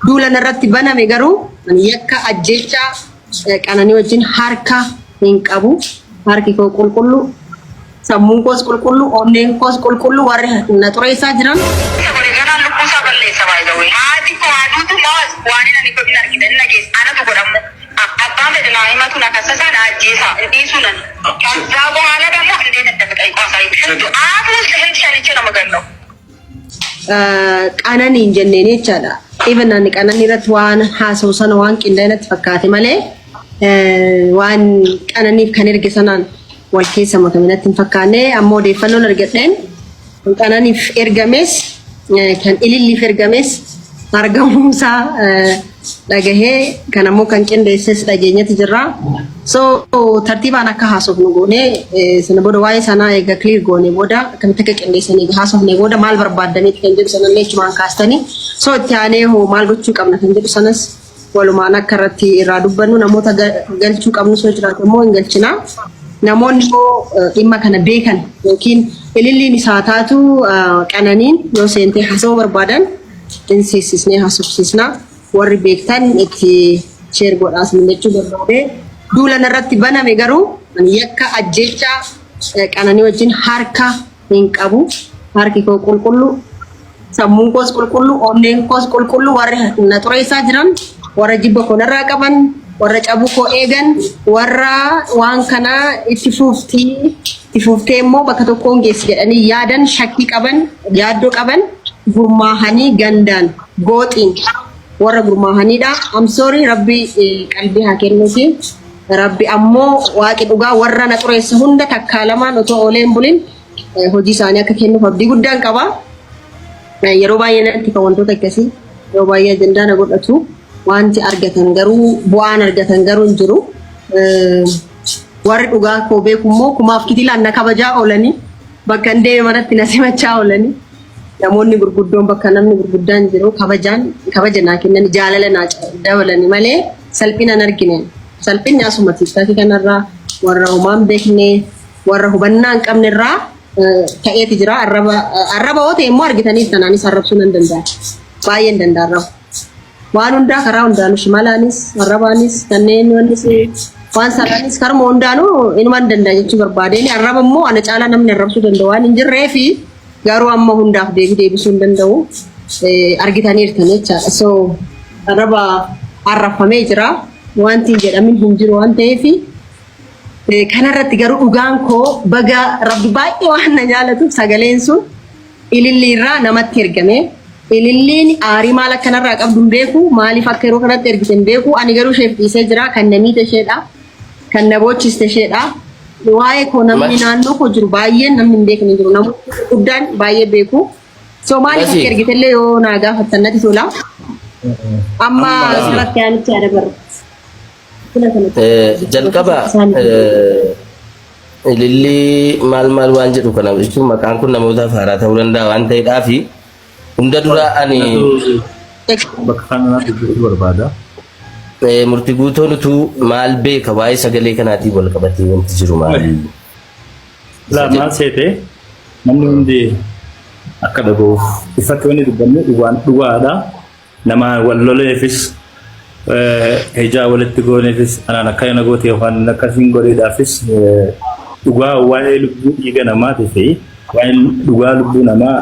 Duula narratti baname garuu yakka ajjeechaa Qananii wajjin harka hin qabu. Harki koo qulqullu, sammuun koos qulqullu, onneen koos qulqullu warri na xureessaa jiran. Godhe ganaan lubbuu isaa balleessa by the way. Haati koo haa duutu maas waan inni ani godhin argita inni dhageessa anatu godhammo. Abbaan fedhe naa himatu na kassasaa na ajjeesaa hin dhiisuu nan. ከዛ በኋላ ደግሞ እንዴት እንደምጠይቀው አሳይሻለሁ። አፍ ውስጥ ሽንት ሸንቼ ነው የምገለው። Qananii hin jenneen jechaadha. Even ani qananii irratti waan haasa'u sana waan qindaa'e natti fakkaate malee waan qananiif kan erge sanaan wal keessa makame natti hin fakkaanne. Amma odeeffannoon argadheen qananiif ergames kan ililliif ergames argamuusaa dhagahee kan ammoo kan qindeesses dhageenyatti jirra. So tartiibaan akka haasofnu goonee sana booda waa'ee sanaa eega clear goone booda akkamitti akka qindeessan eega haasofne booda maal barbaaddaniiti kan jedhu sanallee achumaan kaastanii, so itti aanee hoo maal gochuu qabna kan jedhu sanas walumaan akka irratti irraa dubbannu, namoota galchuu qabnu soo jiraatu immoo hin galchina. Namoonni immoo dhimma kana beekan yookiin ililliin isaa taatu qananiin yoo seentee haasa'uu barbaadan hin seessisnee haasofsiisna. Warri beektan itti share godhaas jechuu barbaade. Duula narratti baname garuu yakka ajjeechaa qananii wajjin harka hin qabu. Harki koo qulqullu, sammuun koos qulqullu, onneen koos qulqullu. Warri na xureessaa jiran, warra jibba koo narraa qaban, warra cabuu koo eegan, warra waan kana itti fuuftii itti fuuftee immoo bakka tokkoon geessi jedhanii yaadan, shakkii qaban, yaaddoo qaban, gurmaahanii gandaan gooxiin warra gurmaahanidha. I'm sorry, Rabbi qalbii haa kennuufi. Rabbi ammoo waaqi dhugaa warra na xureessa hunda takkaa lamaan otoo oolee hin bulin hojii isaanii akka kennuuf abdii guddaan qaba. Yeroo baay'ee natti kan wantoota akkasii yeroo baay'ee ajandaa na godhatu, wanti argatan garuu bu'aan argatan garuu hin jiru. Warri dhugaa koo beeku immoo kumaaf kitilaan na kabajaa oolanii, bakka hin deeme manatti na simachaa oolanii, namoonni gurguddoon bakka namni gurguddaan jiru kabajaan kabaja naa kennan, jaalala naa dabalani malee salphina hin argine. Salphinni asuma TikTokii kanarraa warra homaa hin beekne, warra hubannaa hin qabne irraa ta'eeti jira. Arraba yoo ta'e immoo argitaniif tanaanis arrabsuu nan danda'a. Baay'ee hin danda'a arraba. Waan hundaa karaa hundaanuu, shimalaanis, arrabaanis, kanneen wannis waan sanaanis, karuma hundaanuu inuma hin danda'a jechuu barbaadeen. Arraba immoo ana caalaa namni arrabsuu danda'u waan hin jirree fi garuu amma hundaaf deebii deebisuu hin danda'u, argitaniirtan jechaadha. So arraba arrabfamee jira. Wanti hin jedhamin hin jiru waan ta'eef kanarratti garuu dhugaan koo baga Rabbi baay'ee waan na jaalatuuf sagaleen sun ililli irraa namatti ergame. Ililliin aarii maal akkanarraa qabdu hin beeku. Maaliif akka yeroo kanatti ergite hin beeku. Ani garuu isheef dhiisee jira. Kan na miite isheedha. Kan na boochiste isheedha. Waa'ee koo namni naannoo koo jiru baay'een namni hin beekne jiru. Namoonni guddaan baay'ee beeku. So maaliif akka ergite illee yoo naa gaafattan natti tola. Amma karatti aanitti yaada barra. Jalqaba ilillii maal maal waan jedhu kana jechuun maqaan kun namootaaf haaraa ta'uu danda'a waan ta'eedhaafi hunda dura ani Bakka kana dubbisuu barbaada. Murtii guutuun utuu maal beeka, waa'ee sagalee kanaatiin wal qabatee wanti jiru maali? Laa, maal seete, namni hundi akka dhaga'uuf ifatti wanni dubbanne dhugaan dhugaadha. Nama wal loleefis, hijaa walitti gooneefis, anaan akkana goote yookaan akkasiin godheedhaafis, dhugaa waa'ee lubbuu dhiiga namaatii fi waa'ee dhugaa lubbuu namaa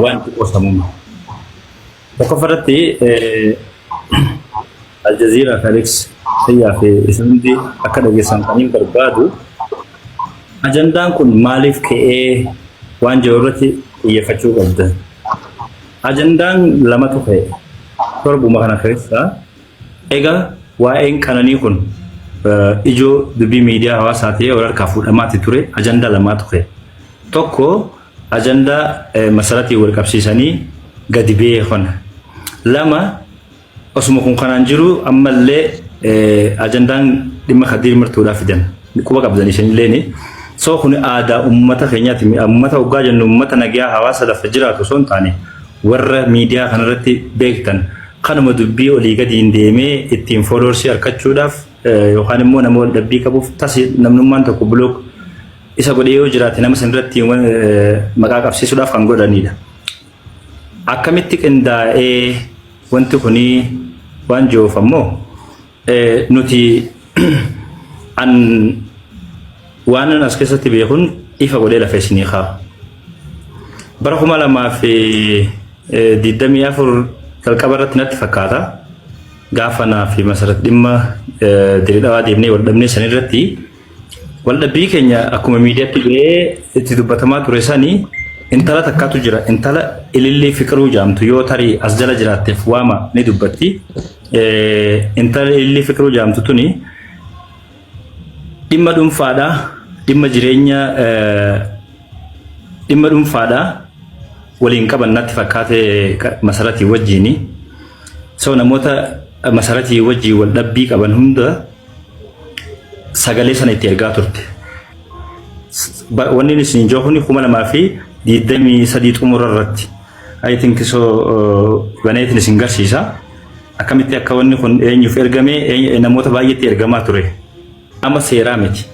waan itti qoosamu. Tokkoffaa irratti Aljazeeraa fi Alex Fayyaa fi isin hundi akka dhageessan kan hin barbaadu, ajandaan kun maaliif ka'ee waan jiru irratti xiyyeeffachuu qabda. Ajandaan lamatu ka'e torbuma kana keessa. Egaa waa'een qananii kun ijoo dubbii miidiyaa hawaasaa ta'ee wal harkaa fuudhamaati ture. Ajandaa lamaatu ka'e. Tokko ajandaa masaratiin wal qabsiisanii gadi ba'ee kana. Lama, osuma kun kanaan jiru ammallee ajandaan dhimma Kadiir Martuudhaa fidan. Quba qabdan isinillee. So kun aadaa uummata keenyaati. Uummata hoggaa jennu uummata nagayaa hawaasa lafa jiraatu osoo hin taane, warra miidiyaa kanarratti beektan kanuma dubbii olii gadiin deemee ittiin followersii argachuudhaaf yookaan immoo nama wal dhabbii qabuuf tasi namnummaan tokko block isa godhee yoo jiraate nama sanirratti maqaa qabsiisuudhaaf kan godhanidha. Akkamitti qindaa'ee Wanti kuni waan jiruuf ammoo nuti an waan as keessatti beekun ifa godhee lafa isinii kaa'a. Bara 2024 jalqaba irratti natti fakkaata. Gaafa naa fi Masarat dhimma Dirree Dhawaa deemnee wal dhabnee san irratti wal dhabbii keenya akkuma miidiyaatti ba'ee itti dubbatamaa ture sani intala takkaatu jira. Intala Ilillii Fiqiruu jedhamtu yoo tarii as jala jiraatteef waama ni dubbatti. Intala Ilillii Fiqiruu jedhamtu tuni dhimma dhuunfaadha. Dhimma jireenya dhimma dhuunfaadha waliin qaban natti fakkaate Masaratii wajjini. So namoota Masaratii wajjin wal dhabbii qaban hunda sagalee sana itti ergaa turte. Wanni inni isin jiru kuni 2023 xumura irratti. I think so baneetiin isin garsiisa. Akkamitti akka wanni kun eenyuuf ergame, namoota baay'eetti ergamaa ture. Amma seeraa miti.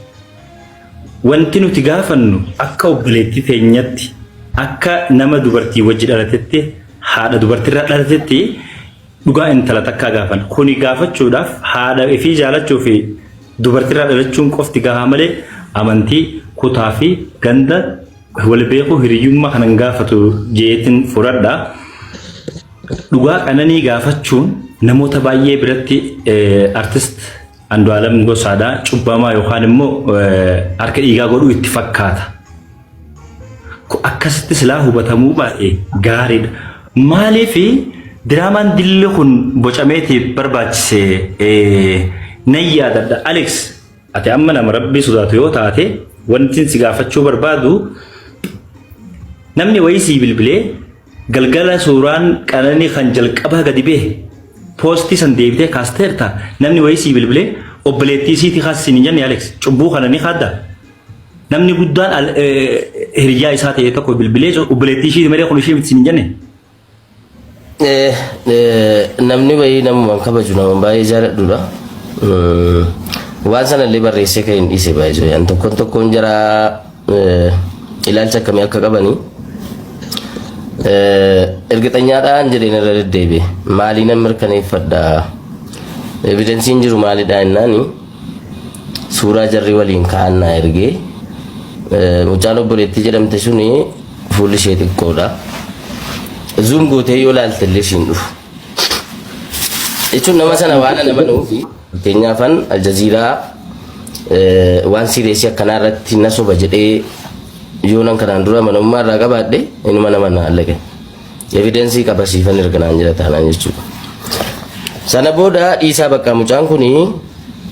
Wanti nuti gaafannu akka obboleettii teenyatti, akka nama dubartii wajji dhalatetti, haadha dubartiirraa dhalatetti dhugaa intala takkaa gaafan. Kuni gaafachuudhaaf haadha ifii jaalachuu fi dubartiirraa dhalachuun qofti gahaa malee amantii, kutaa fi ganda wal beekuu hiriyyummaa kanan gaafatu jeetin fudhadha. Dhugaa Qananii gaafachuun namoota baay'ee biratti artist Andu'aalam Gosaadha cubbamaa yookaan immoo harka dhiigaa godhuu itti fakkaata. Akkasitti silaa hubatamuu baay'ee gaariidha. Maaliif diraamaan dilli kun bocameeti barbaachise nan yaadadha. Alex, ati amma nama rabbii sodaatu yoo taate, wanti si gaafachuu barbaadu, namni wayii sii bilbilee galgala suuraan Qananii kan jalqabaa gadi ba'e poostii san deebitee kaasteerta, namni wayii sii bilbilee obboleettii isiitii kaasisiin hin jenne, Alex, cubbuu kana ni kaadda. Namni guddaan hiriyyaa isaa ta'e tokko bilbilee obboleettii ishii malee kun ishee miti siin hin jenne. Namni wayii namumaan kabaju, nama baay'ee jaaladhudha. Waan sanallee barreessee kan hin dhiise baay'ee. An tokkoon tokkoon jara ilaalcha akkamii akka qabanii ergixanyaadhaan jedheen irra deddeebi'e. Maaliinan mirkaneeffadha? Evidensiin jiru maalidha jennaani, suuraa jarri waliin ka'an naa ergee, mucaan obboleettii jedhamte suni fuulli ishee xiqqoodha. Zoom gootee yoo ilaalte illee ishiin dhufu. Jechuun nama sana waan ana manuufi, fakkeenyaafan Aljaziiraa waan siireesii akkanaa irratti na soba jedhee yoo nan kanaan dura amanamummaa irraa qabaadhe, inuma nama na allaqe. Evidensii qaba siifan erga naan jedha taanaan jechuudha. Sana booda dhiisaa bakka mucaan kuni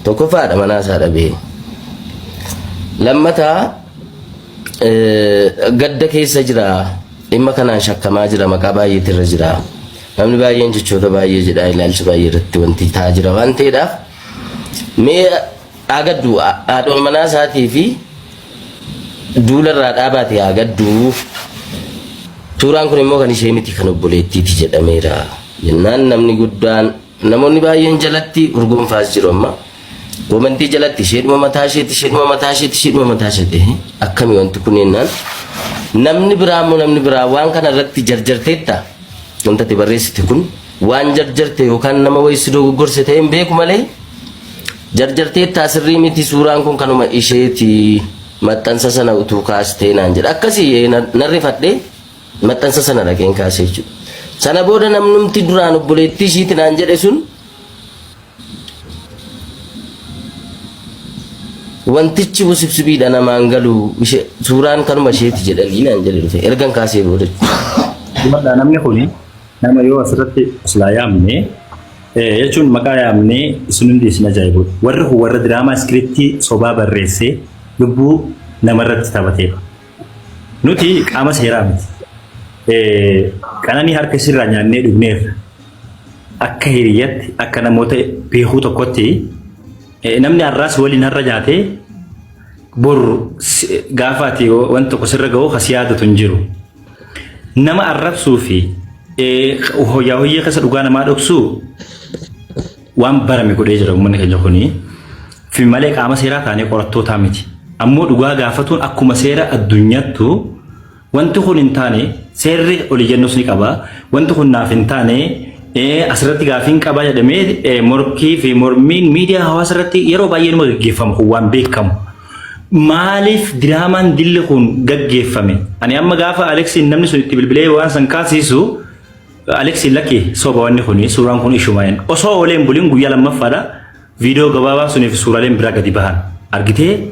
tokkoffaadha manaa isaa dhabee. Lammataa gadda keessa jira. Dhimma kanaan shakkamaa jira, maqaa baay'eetu irra jira. Namni baay'een jechoota baay'ee jedha, ilaalcha baay'ee irratti wanti ta'aa jira waan ta'eedhaaf mee haa gaddu, haadha manaa isaatii fi duula irraa dhaabaate haa gaddu. Suuraan kun immoo kan ishee miti, kan obboleettiiti jedhameera. Jennaan namni guddaan, namoonni baay'een jalatti urgoonfaas jiru amma. Koomentii jalatti isheedhuma mataa isheeti, isheedhuma mataa isheeti, isheedhuma mataa isheeti. Akkami wanti kun jennaan, namni biraa immoo, namni biraa waan kana irratti jarjarteetta, wanta ati barreessite kun waan jarjarte yookaan nama wayii si dogoggorse ta'e hin beeku malee jarjarteetta, sirrii miti, suuraan kun kanuma isheeti, maxxansa sana utuu kaastee naan jedha. Akkasii nan rifadhee maxxansa sana dhaqeen kaasee jechuudha. Sana booda namnumti duraan obboleettii ishiiti naan jedhe sun wantichi wusibsibiidha, namaan galu, suuraan kanuma isheeti jedhanii naan jedhe dhufe ergan kaasee booda. Dhumadhaa, namni kuni nama yoo asirratti silaa yaamne, jechuun maqaa yaamnee isin hundi isin ajaa'ibudha. Warri kun warra diraamaa iskiriptii sobaa barreessee lubbuu namarratti taphateedha. Nuti qaama seeraa miti. Qananii harka isirraa nyaannee dhugneerra. Akka hiriyyatti, akka namoota beekuu tokkotti, namni har'aas waliin har'a nyaatee bor gaafa ati wanti tokko sirra ga'u kas yaadatu hin jiru. Nama arrabsuu fi hoyyaa hoyyee keessa dhugaa namaa dhoksuu waan barame godhee jira uummanni keenya kuni. Fi malee qaama seeraa taanee qorattootaa miti. Ammoo dhugaa gaafatuun akkuma seera addunyaattu wanti kun hin taane, seerri oliyyannus ni qaba. Wanti kun naaf hin taane, Asirratti gaafiin qabaa jedhamee morkii fi mormiin miidiyaa hawaasa irratti yeroo baay'ee numa gaggeeffamu kun waan beekamu. Maaliif diraamaan dilli kun gaggeeffame? Ani amma gaafa Aleksiin namni sun itti bilbilee waan san kaasisu, Aleksiin lakki, soba, wanni kun suuraan kun ishuma osoo ooleen buliin guyyaa lammaffaadha, viidiyoo gabaabaa suniif suuraaleen biraa gadi bahan argitee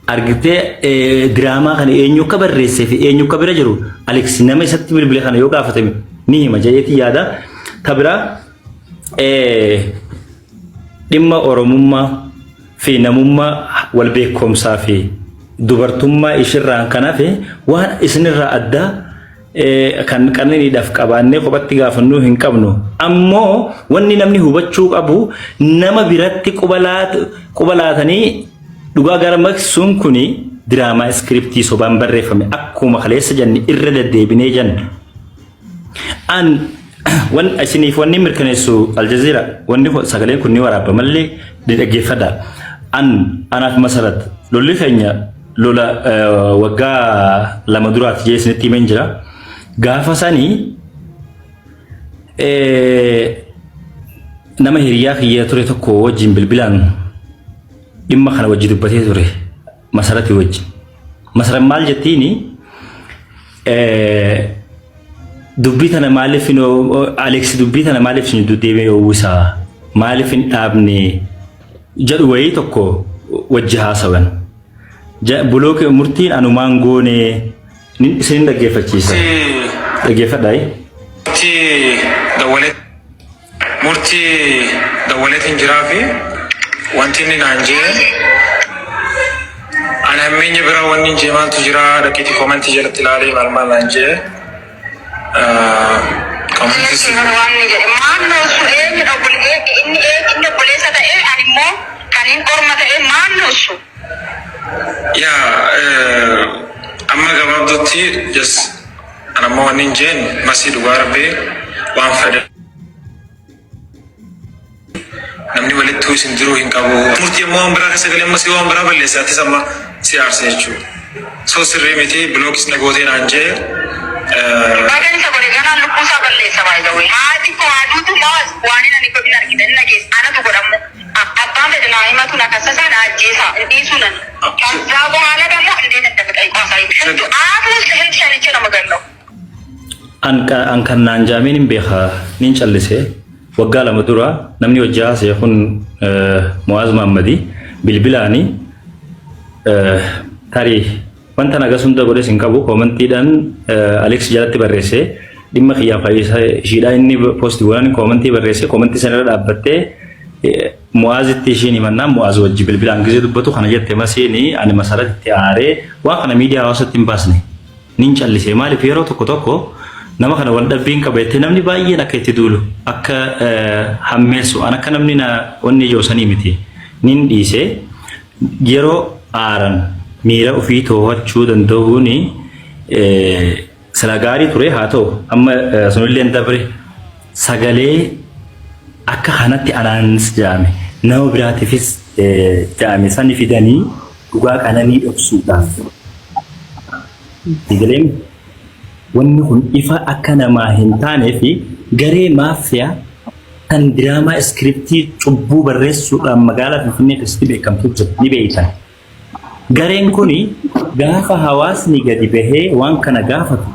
argitee diraamaa kana eenyu akka barreessee fi eenyu akka bira jiru Alex nama isatti bilbile kana yoo gaafatame ni hima jedheetii yaada. Ta biraa, dhimma Oromummaa fi namummaa, wal beekumsaa fi dubartummaa ishirraan kan hafe waan isinirraa addaa kan qananiidhaaf qabaannee kophatti gaafannuu hin qabnu. Ammoo wanni namni hubachuu qabu, nama biratti quba laatanii dhugaa gara maqsuun kuni diraamaa script sobaan barreeffame, akkuma kaleessa janne irra deddeebinee janne. An wan isiniif wanni mirkaneessu, Aljazeera, wanni sagaleen kun ni waraaba malee ni dhaggeeffadha. An anaaf Masarat lolli keenya lola waggaa 2 duraati jee isinitti himeen jira. Gaafa sanii nama hiriyaa kiyya ture tokko wajjin bilbilaan dhimma kana wajji dubbatee ture, Masarati wajji. Masarat maal jettiini? Dubbii tana maaliif, Alex dubbii tana maaliif isin deddeebi'ee uwwisaa, maaliif hin dhaabne jedhu wayii tokko wajji haasawan. Block murtiin anumaan goone isin dhaggeeffachiisa. Dhaggeeffadhaa. Murtii dawwalee, murtii dawwaleetiin jiraa fi wanti inni naan jee, ani hammeenya biraa wanni hin jee maaltu jira, dhaqiitii comment jalatti ilaalee maal maal naan jee, comment si Waan inni jedhe maannoo su eenyudha? Inni inni obboleessa ta'ee, ani immoo kan hin orma ta'ee maannoo su. Yaa, amma gabaabdutti just an ammoo wanni hin jeen, masii, dhugaa rabbii waan fedhe namni walittuu isin diruu hin qabu. Murtii ammoo waan biraa keessa galee amma si waan biraa balleessa, atis amma si aarse jechuudha. So sirrii miti, block na gootee naan jee. Bagan isa godhe, ganaan lubbuu isaa balleessa baay'ee. Haati koo haduutu maas waan inni ani godhin argite inni dhageesse anatu godhamu. Abbaan fedhe naa himatu, na kassasaa, na ajjeesaa, hin dhiisuu nan. ከዛ በኋላ ደግሞ እንዴት እንደምጠይቀው አሳይ። ሽንቱ አፍ ውስጥ ሽንት ሸንቼ ነው የምገለው። An kan naan jaameen hin beeka, nin callise. Waggaa 2 dura namni hojii haasa'e kun Mu'aaz Mahammadi bilbilaani tarii wanta nagas hunda godhes hin qabu, commentiidhaan Alex jalatti barreesse. Dhimma kiyyaa fayyisa ishiidhaa inni post godhan comment barreesse. Comment sanarra dhaabbattee Mu'aazitti ishiin himannaan, Mu'aaz wajji bilbilaan gisee dubbatu kana jette masiini. Ani Masaratitti aaree waan kana miidiyaa hawaasatti hin baasne, nin callise. Maaliif? Yeroo tokko tokko nama kana wal dhabbiin qaba jettee namni baay'een akka itti duulu, akka hammeessu, an akka namni na wanni ijoosanii miti, nin dhiise. Yeroo aaran miira ofii to'achuu danda'uuni sila gaarii ture. Haa ta'u, amma sunillee dabre. Sagalee akka kanatti anaanis jedhame, nama biraatiifis jedhame sani fidanii dhugaa qananii dhoksuudhaaf. Sagaleen wanni kun ifa akka namaa hin taanee fi garee maafiyaa kan diraamaa script cubbuu barreessuudhaan magaalaa Finfinnee keessatti beekamtu jira, ni beektan. Gareen kuni gaafa hawaasni gadi bahee waan kana gaafatu